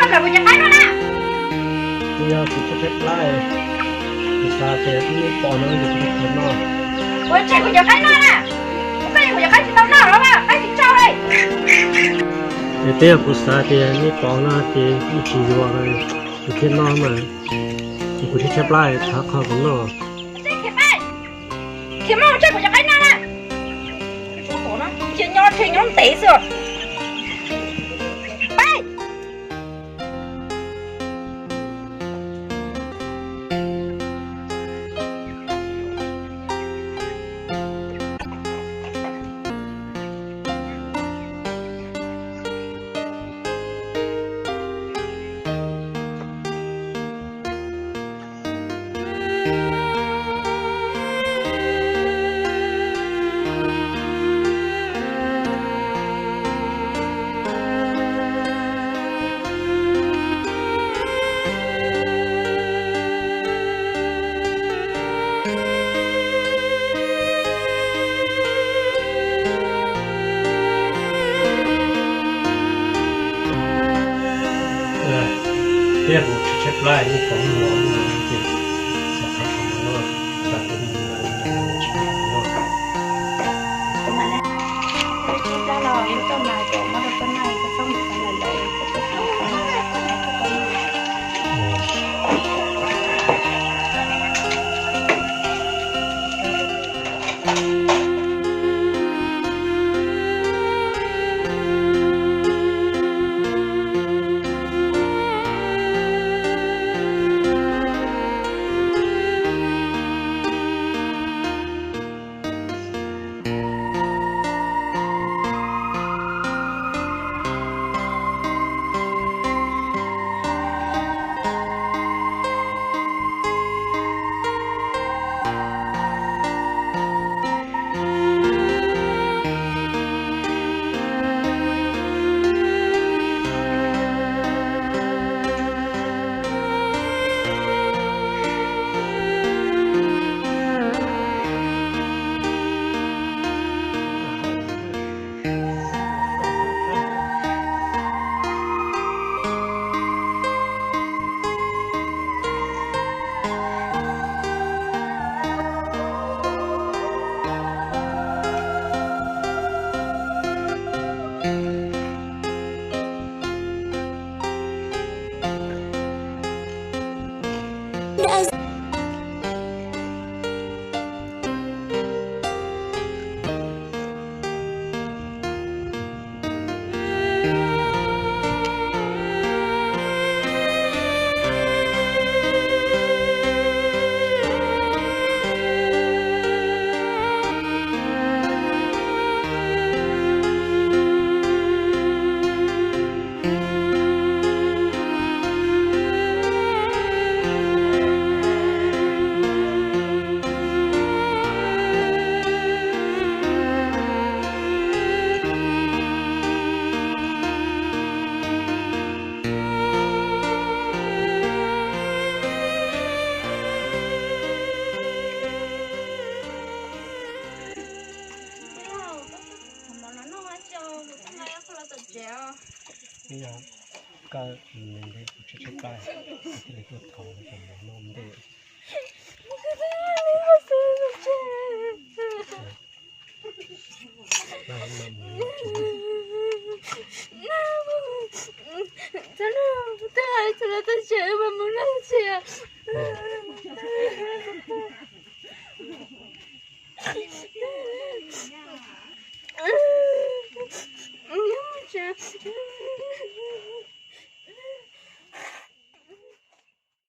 Tseg kuv cov qaib no na. Yog kuv tshaib tshaib plab, kuv xav tias wb pom no yog kuv tsis tau noj. Kuv tseg kuv cov qaib no na. Kuv tseg kuv cov qaib tsis tau noj los mas qaib tsis tsau li. Es twb yog kuv xav tias nej pom no ces wb tsis yuav, kuv thiaj noj mas. Kuv tshaib tshaib plab, thov qhov kuv noj. Khiav mus tseg kuv cov qaib no na. Cia nyob tseg nyob ntev xwb. Peb. Thiab kuv tshaib tshaib plab, ib qho ib qho ces xav qhov no, xav tus mus lawm tsis noj. Koj ntev kuv tshaib tshaib plab, li tuaj thov kom mov noj ntej.